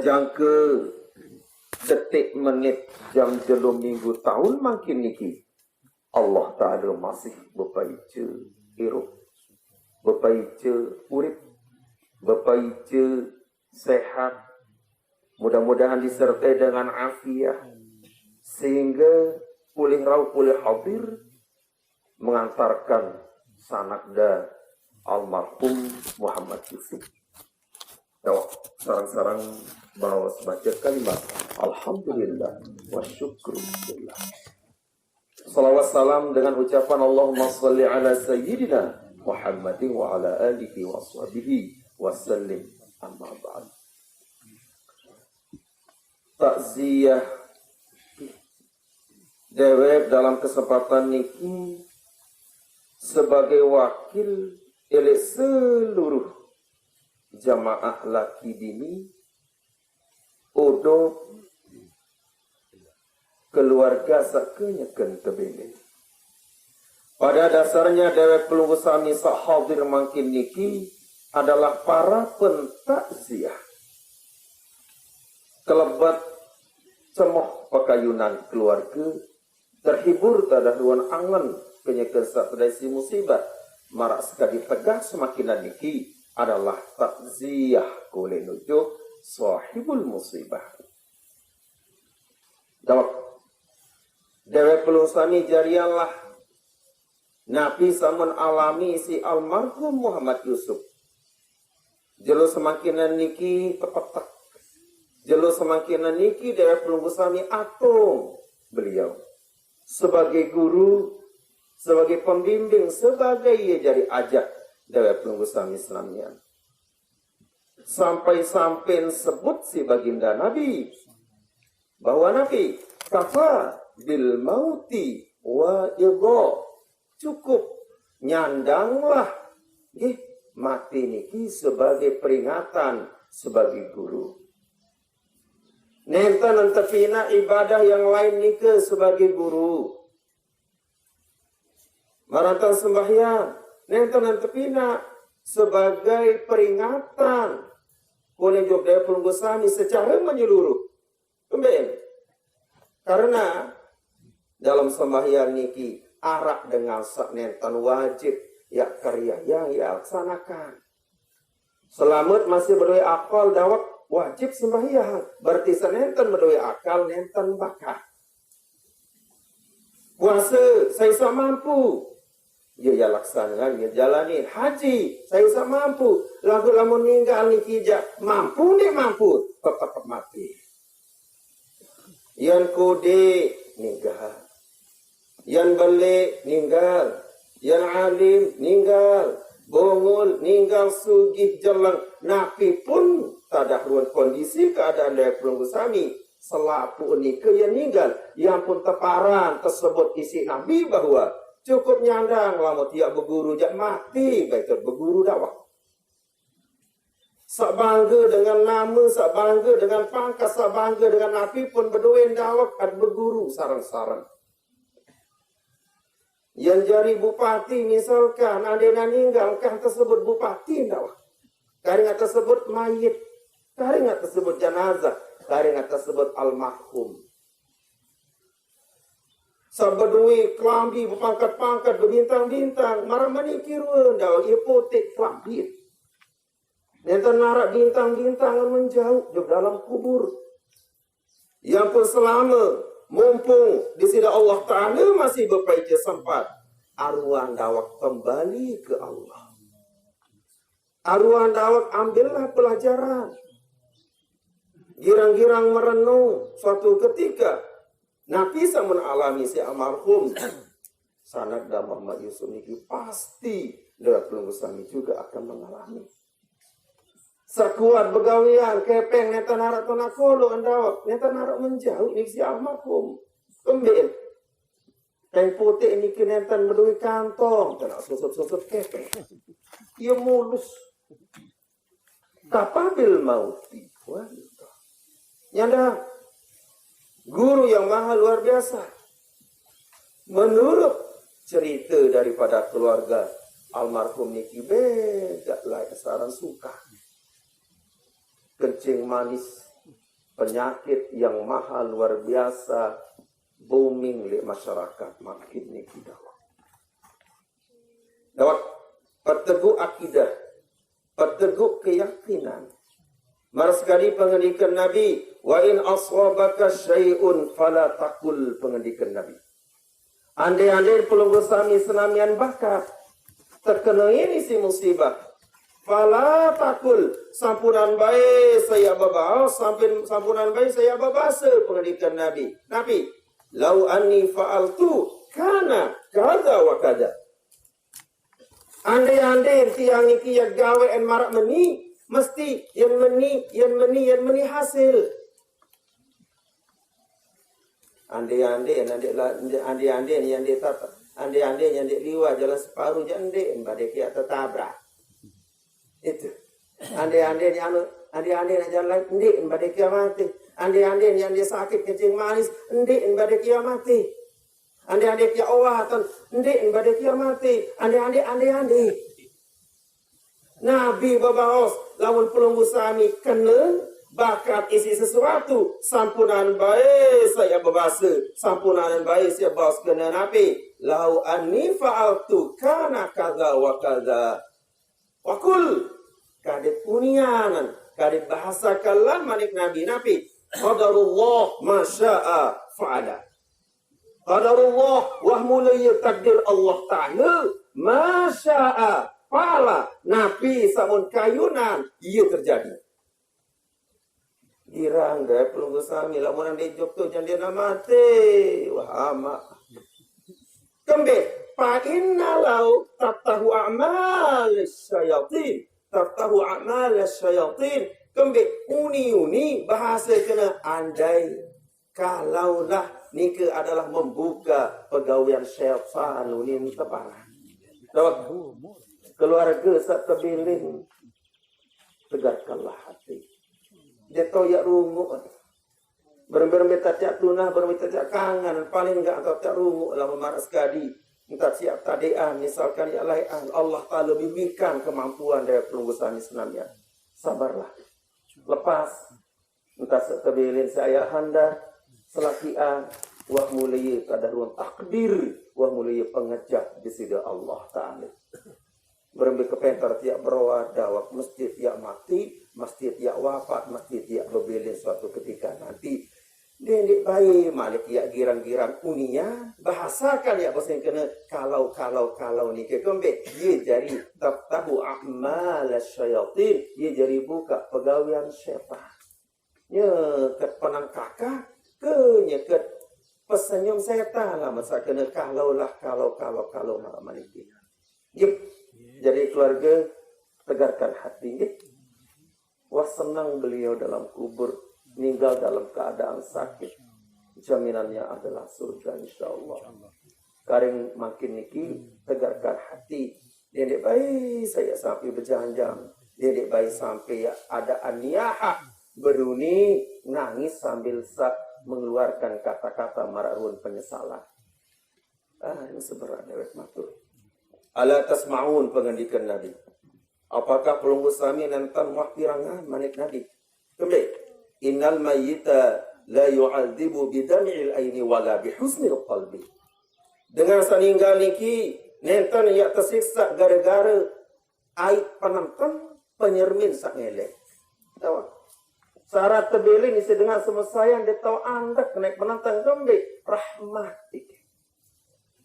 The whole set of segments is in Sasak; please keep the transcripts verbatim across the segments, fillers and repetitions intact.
Jangka detik, menit, jam, jelo, minggu, taun mangkin niki, Allah Ta'ala masih bepaica irup, bepaica urip, bepaica sehat. Mudah-mudahan disertai dengan afiah, sehingga pulih rauh, pulih hadir, mengantarkan sanakda almarhum Muhammad Yusuf. Dawak sarang-sarang baros baca kalimat Alhamdulillah wa syukru lillah. Salawat salam dengan ucapan Allahumma salli ala sayyidina Muhammadin wa ala alihi wa sahbihi wa sallim. Amma ba'd. Takziah dewek dalam kesempatan niki sebagai wakil elek seluruh jamaah laki bini, odop keluarga sakenyeken tebeleng. Pada dasarnya dewek pelungguh sami sak hadir mangkin niki adalah para pentakziah. Kelebet cemoh pakayunan keluarga, terhibur tadah ruan angen kenyeken sak tedai si musibah, marak sekadi tegah semakinan niki adalah takziah kulit nujuh sahibul musibah. Dawek, dewek pelungguh sami jarianlah napi samun alami si almarhum Muhammad Yusuf. Jelo semakinan niki tepetek. Jelo semakinan niki dewek pelungguh sami atung beliau sebagai guru, sebagai pembimbing, sebagai ia jari ajak dewek pelungguh sami senamian. Sampai-sampai sebut si baginda Nabi bahwa napi, kafa bil mauti wa idho, cukup nyandanglah nggih mati niki sebagai peringatan, sebagai guru. Nenten tepina ibadah yang lain nika sebagai guru. Marantan sembahyang, nenten tepina sebagai peringatan. Kulit jog dewek pelungguh sami secara menyeluruh. Kemben. Karena dalam sembahyang niki arak dengan sak nenten wajib ya karya yang ia laksanakan. Selamet masih bedoe akal dawek wajib sembahyang. Berarti senenten bedoe akal nenten bakat. Puasa, saya sak mampu. Ya, ya laksanakan, ya jalani. Haji, saya sak mampu. Lagu lamun ninggal niki jak mampu nih mampu, tetap mati. Yan kode ninggal. Yan balik ninggal. Yan alim ninggal. Bongol ninggal, sugih jeleng. Napi pun tadah ruan kondisi keadaan dewek pelungguh sami, selapuh nika yan ninggal. Yan pun teparan tesebut isi Nabi bahwa cukup nyandang lamun tiap beguru jak mati, baik beguru dawek. Sak bangga dengan nama, sak bangga dengan pangkat, sak bangga dengan napi pun bedoe dawek at beguru sareng-sareng. Yang jari bupati misalkan, andena ninggal, kang tersebut bupati dawek. Karing tersebut mayit, karing tersebut jenazah, karing tersebut almarhum. Sabedui kelambi bepangkat-pangkat, bebintang-bintang, marah menikir dawek ia putik kelambi. Nenten narak bintang-bintang menjauh jog dalam kubur. Yang pun selama mumpung di sida Allah Ta'ala masih bepaica sempat, aruan dawek kembali ke Allah. Aruan dawek ambillah pelajaran. Girang-girang merenung suatu ketika, napi samun alami si almarhum sanakda Muhammad Yusuf niki pasti dewek pelungguh sami juga akan mengalami. Sekuat begawian, kepeng nenten narak tona kolo dawek, nenten narak menjauh niki si almarhum. Kemben. Kain putih niki nenten bedoe kantong, kena susut-susut kepeng. Ia mulus. Kafa bil mauti wa idho. Nyandang guru yang maha luar biasa. Menurut cerita daripada keluarga almarhum niki beda lain saran suka. Kencing manis. penyakit yang maha luar biasa booming di masyarakat makin niki dawek. Dawek, peteguh akidah, peteguh keyakinan. Maras kadi pengendikan Nabi, "Wa in asabaka syai'un fala takul," pengendikan Nabi. Andai-andai pelungguh sami senamian bakat terkena ini si musibah, fala takul, sampunan bae saya bebaos, sampun sampunan bae saya bebasa, pengendikan Nabi. Nabi, "Lau anni fa'altu kana kada wa kada." Andai-andai tiang iki ya gawe en marak meni, mesti yen meni, yen meni, yen meni hasil. Andai-andai, andai la-, andai-andai ni andai tata, andai-andai ni andai liwat jalan separuh je andai en badai kia tetabrak. Itu. Andai-andai ni anu, andai-andai ni jalan lain, andai en badai kia mati. Andai-andai ni andai sakit kencing manis, andai en badai kia mati. Andai-andai kia owatan, andai en badai kia mati. Andai-andai, andai-andai. Nabi bebaos, lamun pelungguh sami kena bakat isi sesuatu, sampunan bae saya bebasa, sampunan bae saya baos kena napi. "Lau anni fa'altu kana kaza wa kaza." Wakul, kadit unianan, kadit bahasa kalam manik Nabi napi. Qadarullah masya'a fa'ala. Qadarullah, wah mulai takdir Allah Ta'ala, masya'a fa'ala, napi samun kayunan, ia terjadi. Girang deh pelungguh sami, lamun andai juk tu jangan dia nak mati. Wah, amak. Kembe, fa inna lau taftahu a'mal syayatin. Taftahu a'mal syayatin. Kembe, uni-uni bahasa kena andai. Kalaulah nika adalah membuka pegawaian syaitan unin teparan. Dawek, keluarga sak tebilin, tegarkanlah hati. Dia tahu ya rungu. Berembe-rembe tak tiak tunah, berembe tak tiak kangen, paling enggak engkau tiak rungu lah memaras kadi. Entah siap tadean, misalkan ya lain, Allah Ta'ala bimbingkan kemampuan dari pelungguh sami senamian. Sabarlah. Lepas. Entah setebilin si ayahanda, selakian, wah mulia kadar ruang takdir, wah mulia pengejap di sida Allah Ta'ala. Berembe kepentar tiak beroa dawek mesti tiak mati, mesti tiak wafat, mesti tiak bebilin suatu ketika nanti. Dendik bae malik tiak girang-girang unia, bahasakan tiak besin kena kalau, kalau, kalau ni ke kembe, dia jadi taftahu a'mal syayatin, dia jadi buka pegawaian syaitan. Nyeket penang kakak, ke nyeket pesenyum setan lah masa kena kalau lah, kalau, kalau, kalau malam ini. Yep. Jadi keluarga, tegarkan hati, nggih. Wah, senang beliau dalam kubur, meninggal dalam keadaan sakit. Jaminannya adalah surga, insya Allah. Karing makin niki, tegarkan hati. Dendik bae saya sampai berjanjang. Dendik bae sampai ya ada aniaha, beruni nangis sambil sa mengeluarkan kata-kata mararun penyesalan. Ah, ini seberat dewek matur. Ala tasma'un pengendikan Nabi. Apakah pelungguh sami nenten muah pirangan manik Nabi? Kembe, innal mayyita la yu'adzibu bidam'il aini wala bihusnil qalbi. Dengan saninggal niki, nenten ya tersiksa gara-gara aib penenten penyermin sak ngelek. Tahu? Syarat tebilin isi dengan semua sayang dia tahu andak naik penentang kembe rahmat.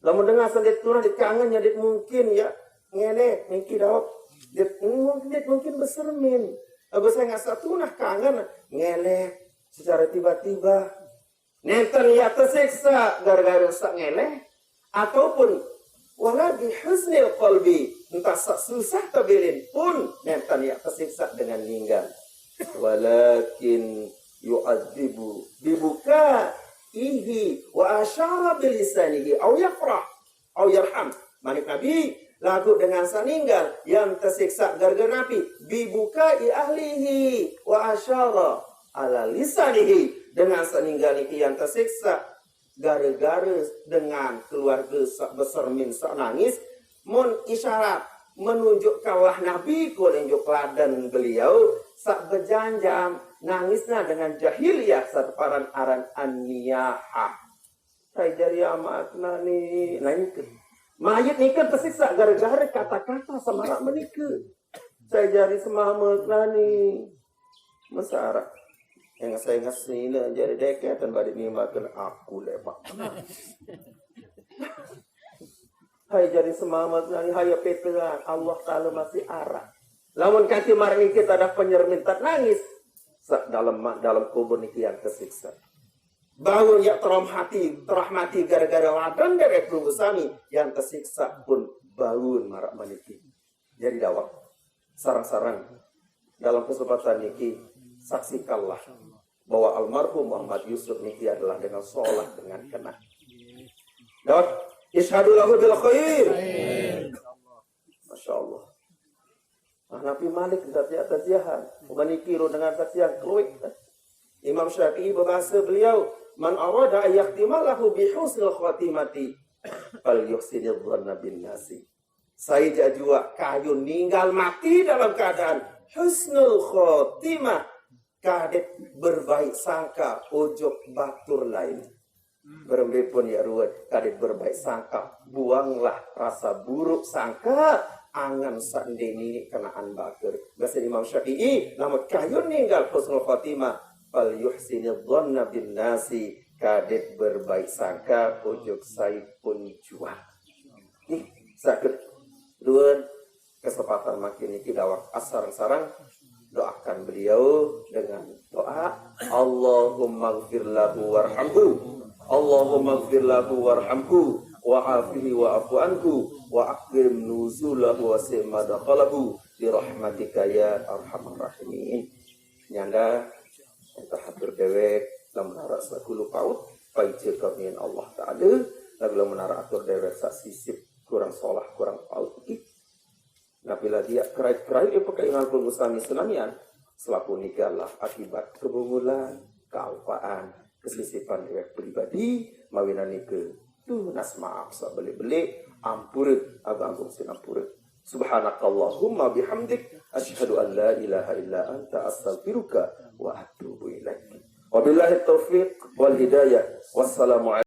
Lamun dengan sendiri turun dikangen ya dit mungkin ya ngelek niki dawek. Dit mungkin, dit mungkin besermin. Lalu saya nggak satu nah kangen ngelek secara tiba-tiba. Nenten ya tersiksa gara-gara sak ngelek ataupun wala bihusnil qalbi, entah sak susah tebilin pun nenten ya tersiksa dengan ninggal. Walakin yu'adzibu bibukaihi wa asyara bilisanihi au yafrah au yarham. Manik Nabi, lagu dengan saninggal yang tersiksa gara-gara napi, bibukai ahlihi wa asyara ala lisanihi, dengan saninggal niki yang tersiksa gara-gara dengan keluarga sak besermin sak nangis, mun isyarat menunjukkanlah Nabi ko lenjuk ladan beliau sak bejanjam, nangisna dengan jahiliyah, sateparan aran an-niyahah. Sai jari amakna ni, nah nike. Mayit nike tesiksa gara-gara kata-kata samarak menike. Sai jari semamekna ni, mesara. Yang saya ngesina jari deketan bade nimbaken aku lepak. Hai jari semamekna ni, hai petean, Allah Ta'ala masih arah. Lamun kaki maring kita ada penyermintat nangis, sa-, dalam ma-, dalam kubur niki yang tersiksa. Baun ya terahmati, terahmati gara-gara wadan dewek pelungguh sami, yang tersiksa pun baun marak meniki. Jadi dawak, sarang-sarang, dalam kesempatan niki, saksikanlah bahwa almarhum Muhammad Yusuf niki adalah dengan sholat, dengan kena. Dawak, isyhadu lahu bil khair. Masya Allah. Nah, Nabi Malik tidak tajiahan. Meniki dengan saksian keluik. Imam Syafi'i berbahasa beliau, "Man arada an yakhtima lahu bi husnil khatimati, fal yuhsinidh dhanna bin nasi." Sai jajua kayun ninggal mati dalam keadaan husnul khotimah, kadet berbaik sangka ojok batur lain. Berembe pun ya ruwet, kadet berbaik sangka, buanglah rasa buruk sangka, angan sandeni kenaan batur. Bahasa Imam Syafi'i, lamun kayun ninggal husnul khotimah, fal yuhsinidh dhanna bin nasi, kadet berbaik sangka ojok sai pun jua. Ih, sakit. Dua kesempatan makin ini dawak asarang-sarang, doakan beliau dengan doa, Allahumma gfir lahu warhamhu, Allahumma gfir lahu warhamhu, wa afihi wa afu anhu, wa akrim nuzulahu wa madkhalahu, bi rahmatika ya arhamar rahimin. Nyanda, entah atur dewek, lamun arak sakulu paut, paice kamin Allah Ta'ala, lagu lamun arak atur dewek sak sisip, kurang sholah, kurang paut. Ih. Nah, bila dia kerai-kerai, eh, pakai ingat pun usami senamian, selaku nikalah akibat kebungulan, kealpaan, kesisipan dewek pribadi, mawinan nike, tunas maaf sabeli-beli, ampure, agung-agung sin ampure. Subhanakallahumma bihamdik, asyhadu an la ilaha illa anta, astaghfiruka wa atubu ilaik. Wabillahi taufiq wal hidayah. Wassalamualaikum